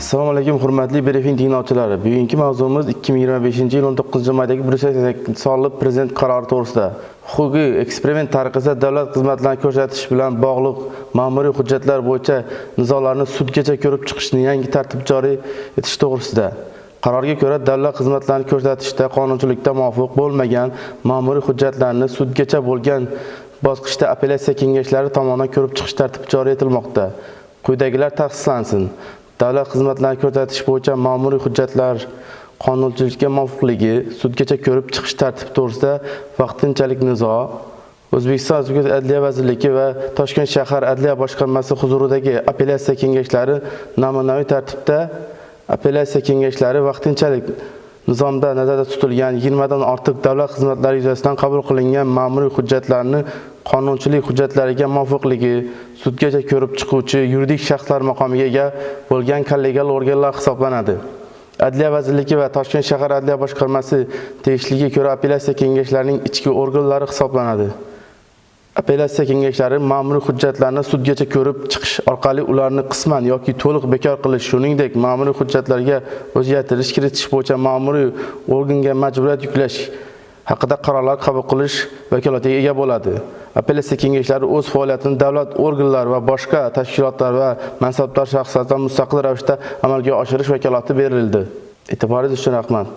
Assalomu alaykum, hurmatli brifing tinglovchilari. Bugungi mavzumiz 2025-yil 19-maydagi 188 sonli prezident qarori to'g'risida. Huquqiy eksperiment tariqasida davlat xizmatlarini ko'rsatish bilan bog'liq ma'muriy hujjatlar bo'yicha nizolarni sudgacha ko'rib chiqishni yangi tartib joriy etish to'g'risida. Qarorga ko'ra, davlat xizmatlarini ko'rsatishda qonunchilikka muvofiq bo'lmagan ma'muriy hujjatlarni sudgacha bo'lgan bosqichda apellyatsiya kengashlari tomonidan ko'rib chiqish tartibi joriy etilmoqda. Quyidagilar tasdiqlansin. Davlat xizmatlarini ko'rsatish bo'yicha ma'muriy hujjatlar qonunchilikka muvofiqligi sudgacha ko'rib chiqish tartibi to'g'risida vaqtinchalik nizo O'zbekiston Respublikasi Adliya vazirligi va Toshkent shahar adliya boshqarmasi huzuridagi apellyatsiya kengashlari namunaviy tartibda apellyatsiya kengashlari vaqtinchalik nizomda nazarda tutilgan 20 dan ortiq davlat xizmatlari yuzasidan qabul qilingan ma'muriy hujjatlarni qonunchilik hujjatlariga muvofiqligi sudgacha ko'rib chiquvchi yuridik shaxslar maqomiga ega bo'lgan kollegial organlar hisoblanadi. Adliya vazirligi va Toshkent shahar adliya boshqarmasi tegishliga ko'ra apellyatsiya kengashlarining ichki organlari hisoblanadi. Apellyatsiya kengashlari ma'muriy hujjatlarni sudgacha ko'rib chiqish orqali ularni qisman yoki to'liq bekor qilish, shuningdek, ma'muriy hujjatlarga o'zgartirish kiritish bo'yicha ma'muriy organga majburiyat yuklash haqida qarorlar qabul qilish vakolatiga ega bo'ladi. Apellyatsiya kengashlari o'z faoliyatini davlat organlari va boshqa tashkilotlar va mansabdor shaxslardan mustaqil ravishda amalga oshirish vakolati berildi. E'tiboringiz uchun rahmat.